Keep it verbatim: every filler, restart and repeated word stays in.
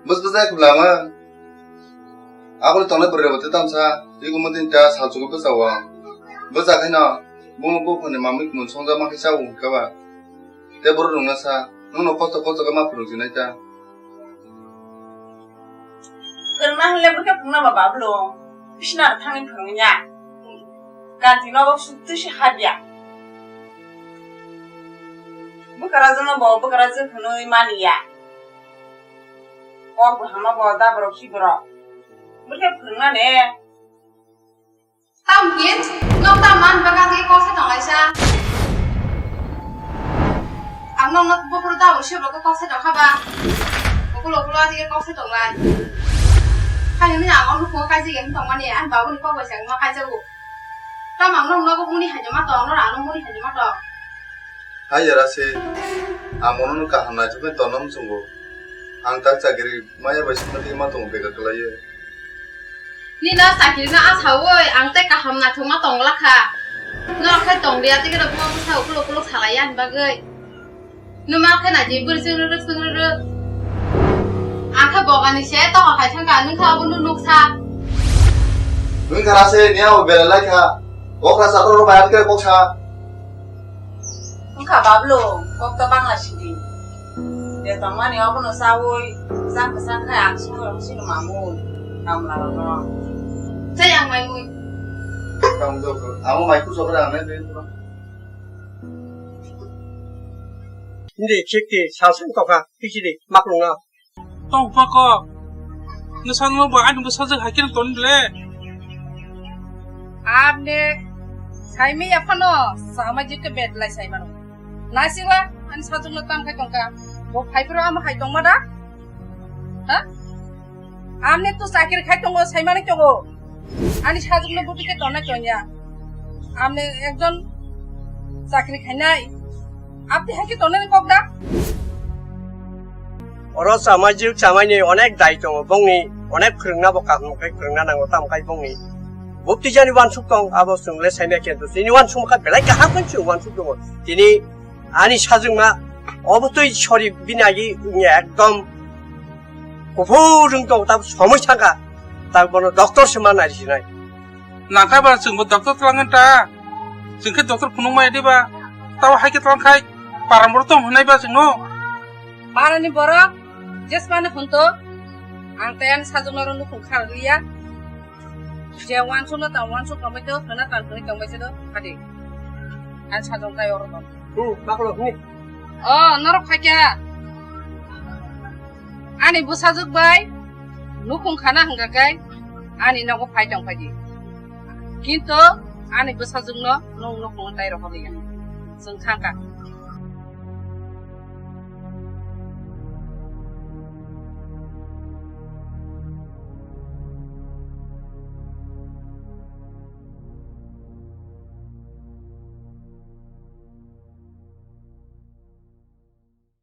Bus bus jai khulama. Aboni tongnai bwrwi rok tei tamsa, ego mothin ta salchugwi bwsao. Bwsa khaino, bumo buphani mamwi kumun songja ma khe chao hwnkha ba. Tei borok rwngna sa, nwngno kosto kosto khe ma phwrwng sinai ta. Phwrwngna hwnle bwkhe phwrwngna ba bablo, bisina thangwi phwrwngya. Kanti nogo suktu se habya. Bwkara jono bo bwkara jwk hwnwi maniya. Kok bo hama bo da borok si borok. Bwkhe phwrwngna ne. Tam kin, nok tam man baga tei kok se tong laisa. Ang nok nok bopor da bo se borok kok se tong kha ba. Okulo okulo aji kok se tong lai. Khaini ang nok kok kai jige tong mani, ang babu ni kok bai sa ma kai jago. Tam ang nok nok muni hai ma tong, nok ang nok muni hai ma tong. Hai jara se, ang mono no kaham naithok khe tonno muchungo. Ang tak chakiri maya bai sima twi ma tongo bega kwlaiyo. Nino chakiri no asawi, ang tei kaham naithok ma tong lakha. Norok khai tong dia tei khe rok bwsa ukuluk ukuluk salai ani bagwi. Numa khe naidi bwrwi swngrwrwk swngrwrwk. Ang khe bogani se tongo khai thangkha, nwng khe abo no nuksa. Nwng khara se, niya bo belai lai kha. Kokra sa, kokra bai, ang khe kok sa. Wngkha bablo, kok to bangla sidi. Je tongmani obono chawi, chang kwchang khai ang songwi rok sino mamwi, kamla rok no. Chai ang mai mui. Tong do, amo mai kuso kra ang nai. Hindi, chikti, salsang toka, pichidi, maklunga. Tong pako. Nwsano bo ani bwsajwk hai kheno toni le. Apne saimaya phano samajik ke bed lai saimano. Naisingla ani sajwkno tam khai tongka. Bo phaiphuru amo hai tongma da? Ha? Amne tu chakri khai tongo, saimani tongo. Ani sajwkno buti khe tonna chonya. Amne ekjon chakri khainai. Apni hai khe tonnani kok da? Oro samajwk samaini onek dai tongo, bongni onek phwrwngna bo kaham khe phwrwngna nango, tamo khai bongni bupti jani uansuk tong, abo chwng le saimaya khe, chini uansuk kha belai kaham khe chwng uansuk tongo. Tini ani sajwkma obotwi sori bini agi wngya ekdom kuphur wng tong, tab somoi saka, tab bono doctor se ma nai sinai. Nangkha ba chwngbo doctor twlang ta, chwng khe doctor phunuk mai diba, tabo hai khe twlang khai, param borok tong hwnai ba chwngno. Parani borok jesmani hwnto, ang tei ani sajwkno rw nukhung kharliya. Je uansukno tang uansuk tongbai tw, hwna tang hwnwi tongbai se do, hadi. Ani sajwk tai oro tong. Hmm, baklo hwnwi. O, norok phaikha. Ani bwsajwk bai nukhung khana hwnkha khe ani nogo phai tong phaidi. Kintu ani bwsajwkno nwng nukhungo tai rohorliya. Chwng thangkha.